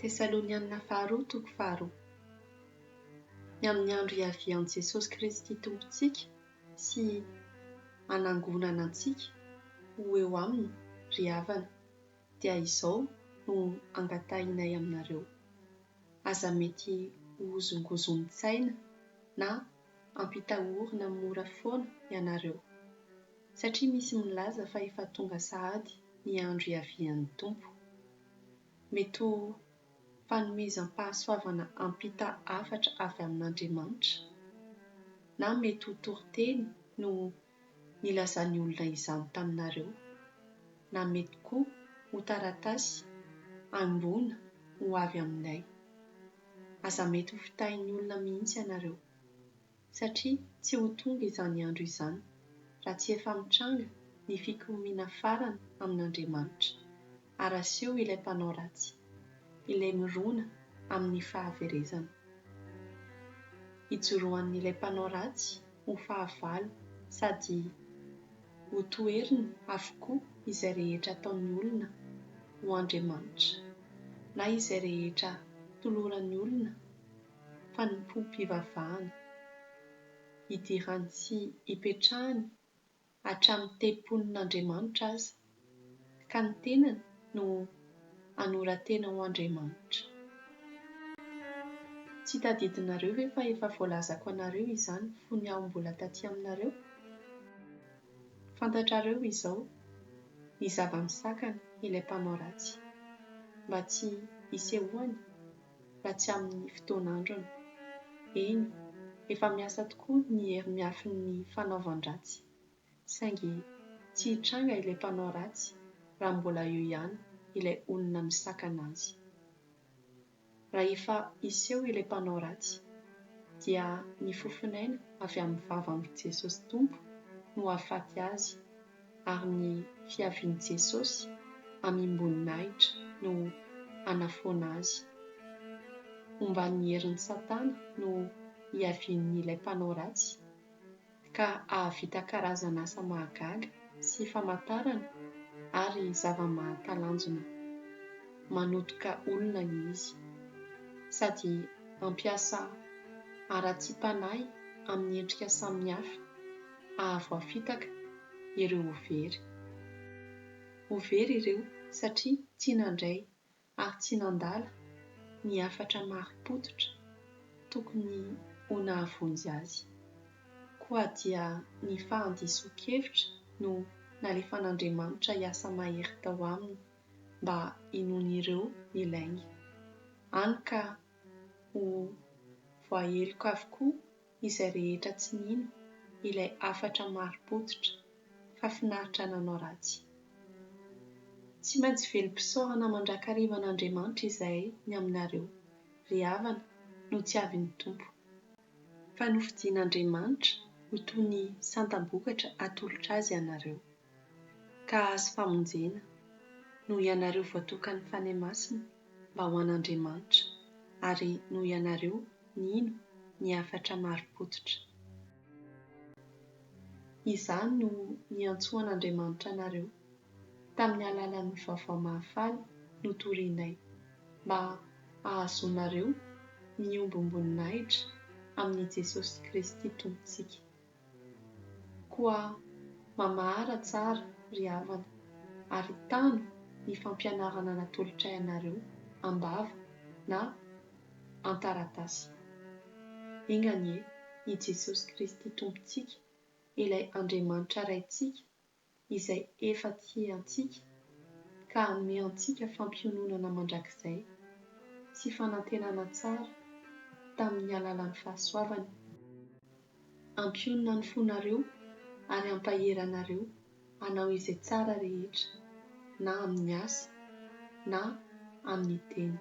Tesalonianina faharoa toko faharoa. Ny amin'ny andro hiavian'i Jesosy Kristy Tompontsika sy hanangonana antsika ho eo aminy, ry havana, dia izao no angatahinay aminareo, Aza mety hohozongozonin-tsaina na ampitahorina mora foana ianareo, satria misy milaza fa efa tonga sahady ny andro hiavian'ny Tompo. Mety ho fanomezam-pahasoavana hampita hafatra avy amin'Andriamanitra, na mety ho toriteny no nilazan'ny olona izany taminareo, na mety koa ho taratasy haimboana ho avy aminay. Aza mety ho fitahin'ny olona mihitsy ianareo, satria tsy ho tonga izany andro izany raha tsy efa mitranga ny fikomiana farany amin'Andriamanitra, ary aseho ilay mpanao ratsy, ilay mirona amin'ny fahaverezana. Ijoroan'ilay mpanao ratsy ho fahavalo sady hotoheriny avokoa izay rehetra ataon'ny olona ho andriamanitra, na izay rehetra toloran'ny olona fanompoam-pivavahana, idirany sy ipetrahany hatramin'ny tempolin'Andriamanitra aza, ka ny tenany no hanoran-tena ho Andriamanitra. Tsy tadidinareo ve fa efa voalazako anareo izany fony aho mbola taty aminareo? Fantatrareo izao ny zava-misakana ilay mpanao ratsy, mba tsy hisehoany raha tsy amin'ny fotoan'androny. Eny, efa miasa tokoa ny hery miafin'ny fanaovan-dratsy, saingy tsy hitranga ilay mpanao ratsy raha mbola eo ihany ilay olona misakana azy. Rahefa hiseho ilay mpanao ratsy, dia ny fofon'aina avy amin'ny vavan'i Jesosy Tompo no hahafaty azy, ary ny fiavian'i Jesosy amim-boninahitra no hanafoana azy. Omban'ny herin'i Satana no hiavian'ilay mpanao ratsy, ka hahavita karazana asa mahagaga sy famantarana ary zava-mahatalanjona manotoka olona izy, sady hampiasa haratsiam-panahy amin'ny endrika samihafa hahavoafitaka ireo ho very. Ho very ireo satria tsy nandray ary tsy nandala ny hafatra marim-pototra tokony ho nahavonjy azy. Koa dia ny fahandisoan-kevitra no nalefan'Andriamanitra hiasa mahery tao aminy mba hinoan'ireo ny lainga. Hany ka ho voaheloka avokoa izay rehetra tsy nino ilay hafatra marim-pototra fa finaritra nanao ratsy. Tsy maintsy velom-pisaorana mandrakariva an'Andriamanitra izahay ny aminareo, ry havana, notiavin'ny Tompo. Fa nofidin'Andriamanitra ho toy ny santam-bokatra atolotra Azy ianareo, ka hahazo famonjena, noho ianareo voatokan'ny Fanahy Masina mba ho an'Andriamanitra, ary noho ianareo nino ny hafatra marim-pototra. Izany no niantsoan'Andriamanitra anareo, tamin'ny alalan'ny vaovao mahafaly notorinay, mba hahazoanareo miombom-boninahitra amin'i Jesosy Kristy Tompontsika. Koa mamahara tsara, ry havana, ary tano ny fampianarana natolotray anareo am-bava na an-taratasy. Enga anie i Jesosy Kristy Tompontsika, ilay Andriamanitra Raintsika izay efa tia antsika ka hanome antsika fampiononana mandrakizay sy fanantenana tsara tamin'ny alalan'ny fahasoavany, hampionona ny fonareo ary hampahery anareo hanao izay tsara rehetra na amin'ny asa na amin'ny teny.